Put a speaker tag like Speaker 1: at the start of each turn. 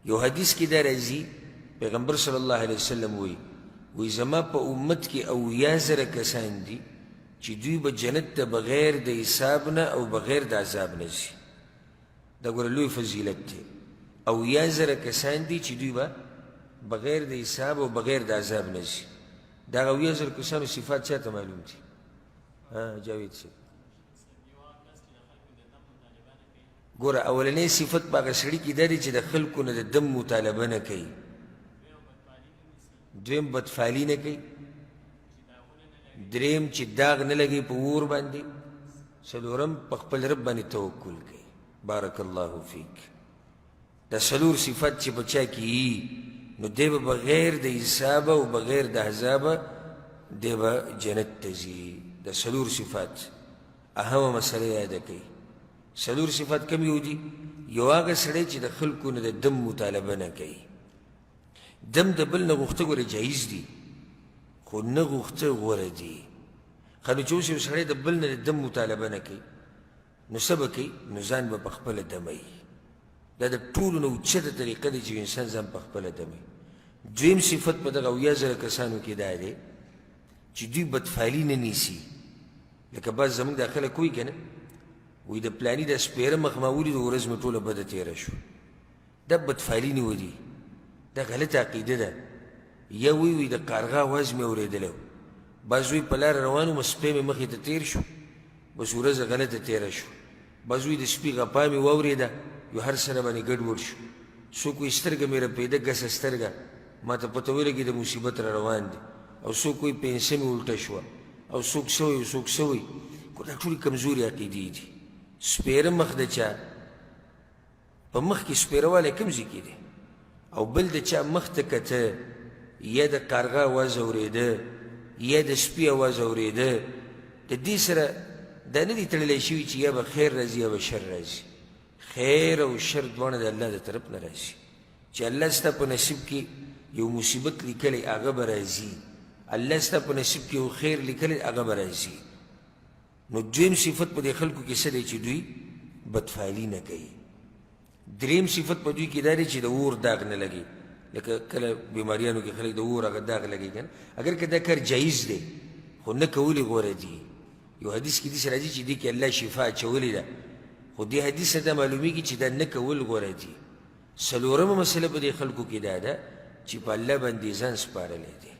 Speaker 1: یو حدیث کې دا راځي، پیغمبر صلی الله علیه وسلم وایي، وایي زما په امت کې 70,000 کسان دي چې دوی به جنت ته بغیر د حساب نه او بغیر د عذاب نه ځي. دا ګوره لوی فضیلت دی. 70,000 کسان دي چې دوی به بغیر د حساب او بغیر د عذاب نه ځي. د هغه 70,000 کسانو صفات چا ته معلوم دي؟ جاوید صاحب. ګوره اولنی صفت په هغه سړي کې دا دی چې د خلکو نه د دم مطالبه نه کوي، دویم بدفعلي نه کوي، دریم چې داغ نه لګوي په اور باندې، څلورم په خپل رب باندې توکل کوي. بارک الله فیک. دا څلور صفت چې په چا کې وي نو دی به بغیر د حسابه او بغیر د عذابه دی به جنت ته ځي. دا څلور صفات اهمه مسله یاده کوي. څلور صفات کوم یو دي؟ یو هغه سړی چې د خلکو نه د دم مطالبه نه کوي. دم د بل نه غوښته ګوره جایز دي، خو نه غوښته غوره دي. ښه نو چې اوس یو سړی د بل نه د دم مطالبه نه کوي نو څه به کوي؟ نو ځان به په خپله دموي. دا د ټولو نه اوچته طریقه ده چې انسان ځان په خپله دموي. دویم صفت په دغه 70,000 کسانو کې دا دی چې دوی بدفعلي نه نیسي. لکه بعض زموږ دا خلک وایي که نه، وایي د پلاني دا سپېره مخ ما ولید، ورځ مې ټوله بده تېره شوه. دا بدفعلي نیوه دي، دا غلطه عقیده ده. یا وایي وایي د قارغه اواز مې اورېدلی و، بعض وایي په لاره روان وم سپی مې مخې ته تېر شو، بس ورځ غلطه تېره شوه. بعض وایي د سپي غپا مې واورېده، یو هر څه راباندې ګډ وډ شو. څوک وایي سترګه مې رپېده، ګسه سترګه، ما ته پته ولګېده مصیبت را روان دی. او څوک وایي پنسه مې الټه شوه، او څوک څه وایي او څوک څه وایي. خو دا ټولې کمزورې عقیدې دي. سپېره مخ د چا په مخ کې سپېره والی کوم ځای کې دی؟ او بل د چا مخ ته کته، یا د قارغه اواز اورېده، یا د سپي اواز اورېده، د دې سره دا نه دي تړلی شوي چې یا به خیر راځي یا به شر راځي. خیر او شر دواړه د الله د طرف نه راځي. چې الله ستا په نصیب کې یو مصیبت لیکلی هغه به راځي، الله ستا په نصیب کې یو خیر لیکلی هغه به راځي. نو دویم صفت په دې خلکو کې څه دی؟ چې دوی بدفعلي نه کوي. دریم صفت په دوی کې دا دی چې د اور داغ نه لګي. لکه کله بیماریانو کې خلک د اور هغه داغ لګي که نه، اګر که دا کار جایز دی خو نه کول یې غوره دي. یو حدیث کې داسې راځي چې دې کې الله شفا اچولې ده، خو دې حدیث ته دا معلومیږي چې دا نه کول غوره دي. څلورمه مسله په دې خلکو کې دا ده چې په الله باندې ځان سپارلی دی.